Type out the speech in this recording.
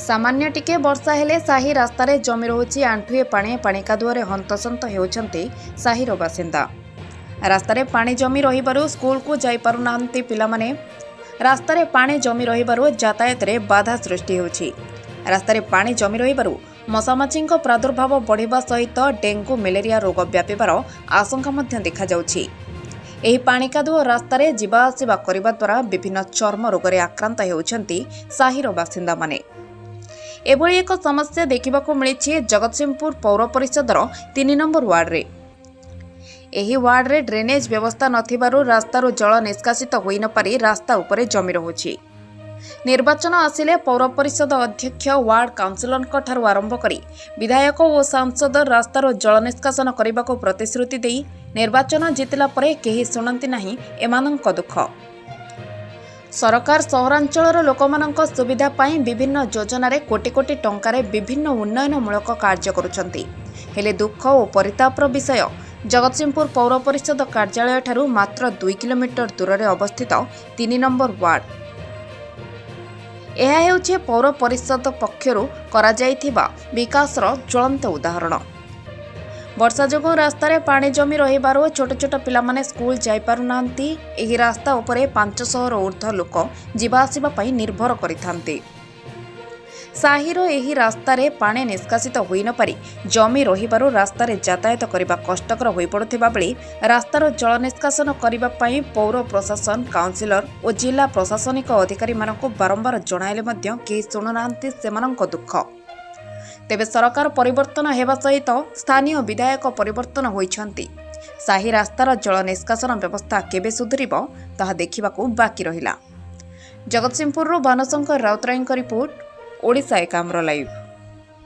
ସାମାନ୍ୟ ଟିକେ ବର୍ଷା ହେଲେ ସାହି ରାସ୍ତାରେ ଜମି ରହୁଛି ଆଣ୍ଠୁଏ ପାଣି। ପାଣି କାଦୁଅରେ ହନ୍ତସନ୍ତ ହେଉଛନ୍ତି ସାହିର ବାସିନ୍ଦା। ରାସ୍ତାରେ ପାଣି ଜମି ରହିବାରୁ ସ୍କୁଲକୁ ଯାଇପାରୁନାହାନ୍ତି ପିଲାମାନେ। ରାସ୍ତାରେ ପାଣି ଜମି ରହିବାରୁ ଯାତାୟାତରେ ବାଧା ସୃଷ୍ଟି ହେଉଛି। ରାସ୍ତାରେ ପାଣି ଜମି ରହିବାରୁ ମଶାମାଛିଙ୍କ ପ୍ରାଦୁର୍ଭାବ ବଢ଼ିବା ସହିତ ଡେଙ୍ଗୁ, ମ୍ୟାଲେରିଆ ରୋଗ ବ୍ୟାପିବାର ଆଶଙ୍କା ମଧ୍ୟ ଦେଖାଯାଉଛି। ଏହି ପାଣି କାଦୁଅ ରାସ୍ତାରେ ଯିବା ଆସିବା କରିବା ଦ୍ୱାରା ବିଭିନ୍ନ ଚର୍ମ ରୋଗରେ ଆକ୍ରାନ୍ତ ହେଉଛନ୍ତି ସାହିର ବାସିନ୍ଦାମାନେ। ଏଭଳି ଏକ ସମସ୍ୟା ଦେଖିବାକୁ ମିଳିଛି ଜଗତସିଂହପୁର ପୌର ପରିଷଦର 3 ନମ୍ବର ୱାର୍ଡରେ। ଏହି ୱାର୍ଡରେ ଡ୍ରେନେଜ୍ ବ୍ୟବସ୍ଥା ନଥିବାରୁ ରାସ୍ତାରୁ ଜଳ ନିଷ୍କାସିତ ହୋଇନପାରି ରାସ୍ତା ଉପରେ ଜମି ରହୁଛି। ନିର୍ବାଚନ ଆସିଲେ ପୌର ପରିଷଦ ଅଧ୍ୟକ୍ଷ, ୱାର୍ଡ କାଉନସିଲରଙ୍କଠାରୁ ଆରମ୍ଭ କରି ବିଧାୟକ ଓ ସାଂସଦ ରାସ୍ତାରୁ ଜଳ ନିଷ୍କାସନ କରିବାକୁ ପ୍ରତିଶ୍ରୁତି ଦେଇ ନିର୍ବାଚନ ଜିତିଲା ପରେ କେହି ଶୁଣନ୍ତି ନାହିଁ ଏମାନଙ୍କ ଦୁଃଖ। ସରକାର ସହରାଞ୍ଚଳର ଲୋକମାନଙ୍କ ସୁବିଧା ପାଇଁ ବିଭିନ୍ନ ଯୋଜନାରେ କୋଟି କୋଟି ଟଙ୍କାରେ ବିଭିନ୍ନ ଉନ୍ନୟନମୂଳକ କାର୍ଯ୍ୟ କରୁଛନ୍ତି। ହେଲେ ଦୁଃଖ ଓ ପରିତାପର ବିଷୟ, ଜଗତସିଂହପୁର ପୌର ପରିଷଦ କାର୍ଯ୍ୟାଳୟଠାରୁ ମାତ୍ର 2 କିଲୋମିଟର ଦୂରରେ ଅବସ୍ଥିତ 3 ନମ୍ବର ୱାର୍ଡ। ଏହା ହେଉଛି ପୌର ପରିଷଦ ପକ୍ଷରୁ କରାଯାଇଥିବା ବିକାଶର ଜ୍ୱଳନ୍ତ ଉଦାହରଣ। ବର୍ଷା ଯୋଗୁଁ ରାସ୍ତାରେ ପାଣି ଜମି ରହିବାରୁ ଛୋଟ ଛୋଟ ପିଲାମାନେ ସ୍କୁଲ ଯାଇପାରୁନାହାନ୍ତି। ଏହି ରାସ୍ତା ଉପରେ 500ରୁ ଉର୍ଦ୍ଧ୍ୱ ଲୋକ ଯିବା ଆସିବା ପାଇଁ ନିର୍ଭର କରିଥାନ୍ତି। ସାହିର ଏହି ରାସ୍ତାରେ ପାଣି ନିଷ୍କାସିତ ହୋଇନପାରି ଜମି ରହିବାରୁ ରାସ୍ତାରେ ଯାତାୟାତ କରିବା କଷ୍ଟକର ହୋଇପଡ଼ୁଥିବା ବେଳେ ରାସ୍ତାର ଜଳ ନିଷ୍କାସନ କରିବା ପାଇଁ ପୌର ପ୍ରଶାସନ, କାଉନସିଲର ଓ ଜିଲ୍ଲା ପ୍ରଶାସନିକ ଅଧିକାରୀମାନଙ୍କୁ ବାରମ୍ବାର ଜଣାଇଲେ ମଧ୍ୟ କେହି ଶୁଣୁନାହାନ୍ତି ସେମାନଙ୍କ ଦୁଃଖ। ତେବେ ସରକାର ପରିବର୍ତ୍ତନ ହେବା ସହିତ ସ୍ଥାନୀୟ ବିଧାୟକ ପରିବର୍ତ୍ତନ ହୋଇଛନ୍ତି। ସାହି ରାସ୍ତାର ଜଳ ନିଷ୍କାସନ ବ୍ୟବସ୍ଥା କେବେ ସୁଧୁରିବ, ତାହା ଦେଖିବାକୁ ବାକି ରହିଲା। ଜଗତସିଂହପୁରରୁ ଭାନୁଶଙ୍କର ରାଉତରାୟଙ୍କ ରିପୋର୍ଟ, ଓଡ଼ିଶା ଏକାମ୍ର ଲାଇଭ୍।